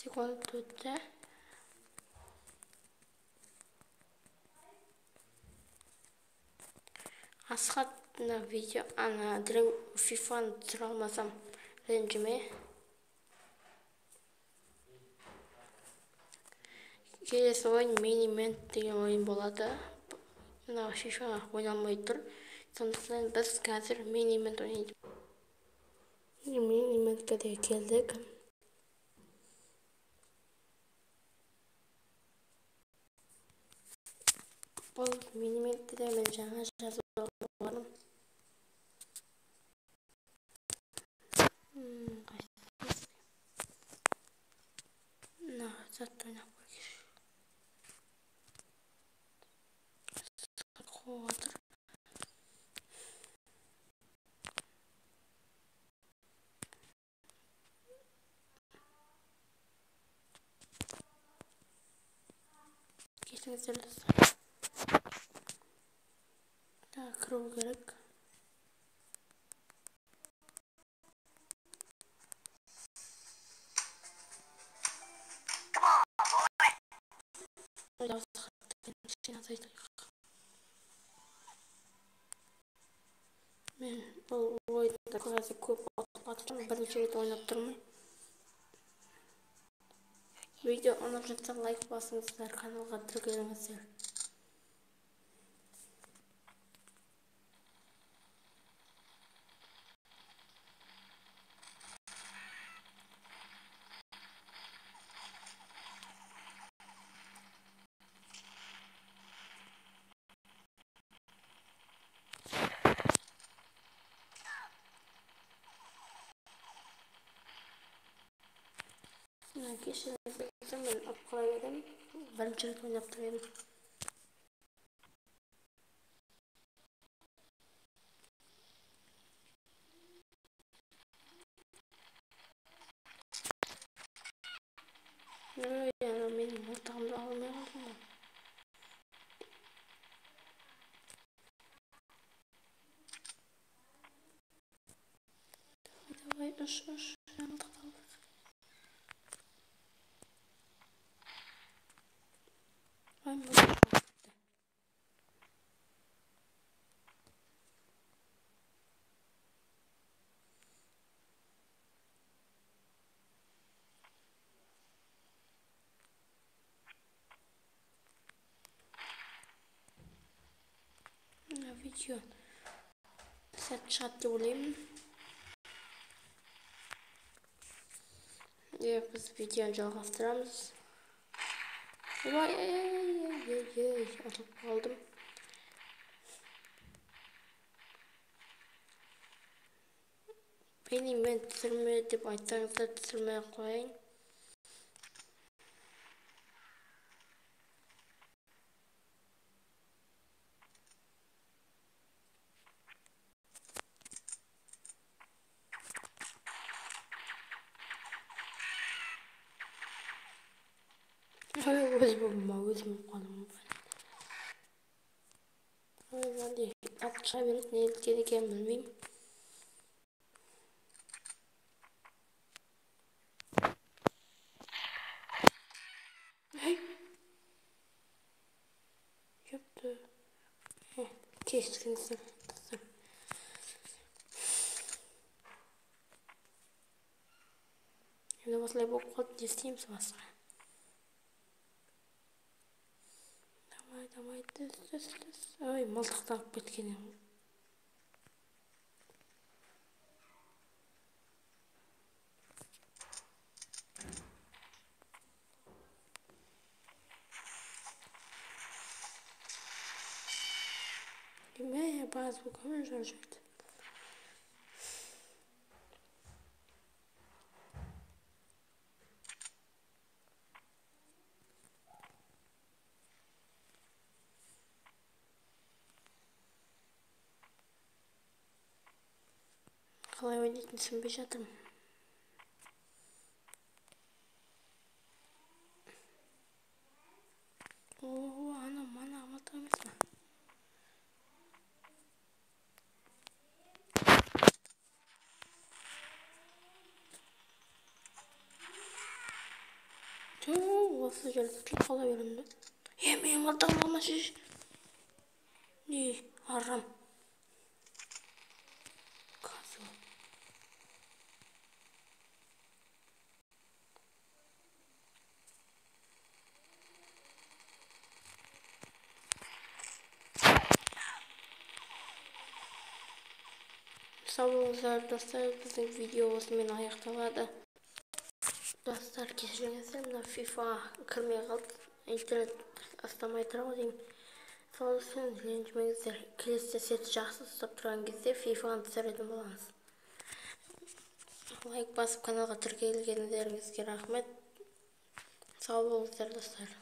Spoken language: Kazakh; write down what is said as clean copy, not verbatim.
Секунд өтті. Асхат мына видео ана фифаны түсіре алмасам ренжіме. Келесі ойын Минимент деген ойын болады. Мына фифа ойналмай тұр. Сондықтан біз қазір Минимент ойнайды. Миниментке де келдік. Бұл Миниментті де мен жаңа жазып алғанмын. Мына затты ойнап көрейікші. Қуып жатыр. Кешіріңіздер, достар. Тағы кіру керек. Кішкене азайтайық. Мен бұл ойында қазір көп ұтып, бірінші рет ойнап тұрмын. Видео ұнап жатса лайк басыңыздар, каналға тіркеліңіздер. Кешіріңіздер, мен ұтып қала беремін. Бірінші рет ойнап тұр едім. Ой, ана менің мылтығымды ала алмай қалдым ғой. Давай, давай, ұш, ұш, мылтықты алып. Ой, мылтық алып кетті. Мына видео сәтті шығады деп ойлаймын. Біз видеоны жалғастырамыз. Ой, ой, ұтылып қалдым. Мен түсірме деп айтсаңыздар түсірмей ақ қояйын. Өзім өзім қалдым. Ой, мынандай ат шыға береді, неліктен екенін білмеймін. Ей! Ёпты. Кешіріңіздер, достар. Енді осылай болып қалды, не істейміз басқа? Давай, давай, түс, түс, түс. Ой, мылтықты алып кеткен едім. Мә, базукамен жарып жіберді. Қалай ойнайтынын түсінбей жатырмын. О, анау мана мылтық емес пе? Осы жерде тіл қала беремін да. Е, менің мылтығымды алмашы. Не, арам. Козел. Сау болыңыздар, достар, біздің видео осымен аяқталады. Достар, кешіріңіздер, мына FIFA кірмей қалды, интернет ұстамай тұр ғой деймін. Сол үшін ренжімеңіздер. Келесі сет жақсы ұстап тұрған кезде FIFA-ны түсіретін боламыз. Лайк басып, каналға тіркелгендеріңізге рахмет. Сау болыңыздар, достар.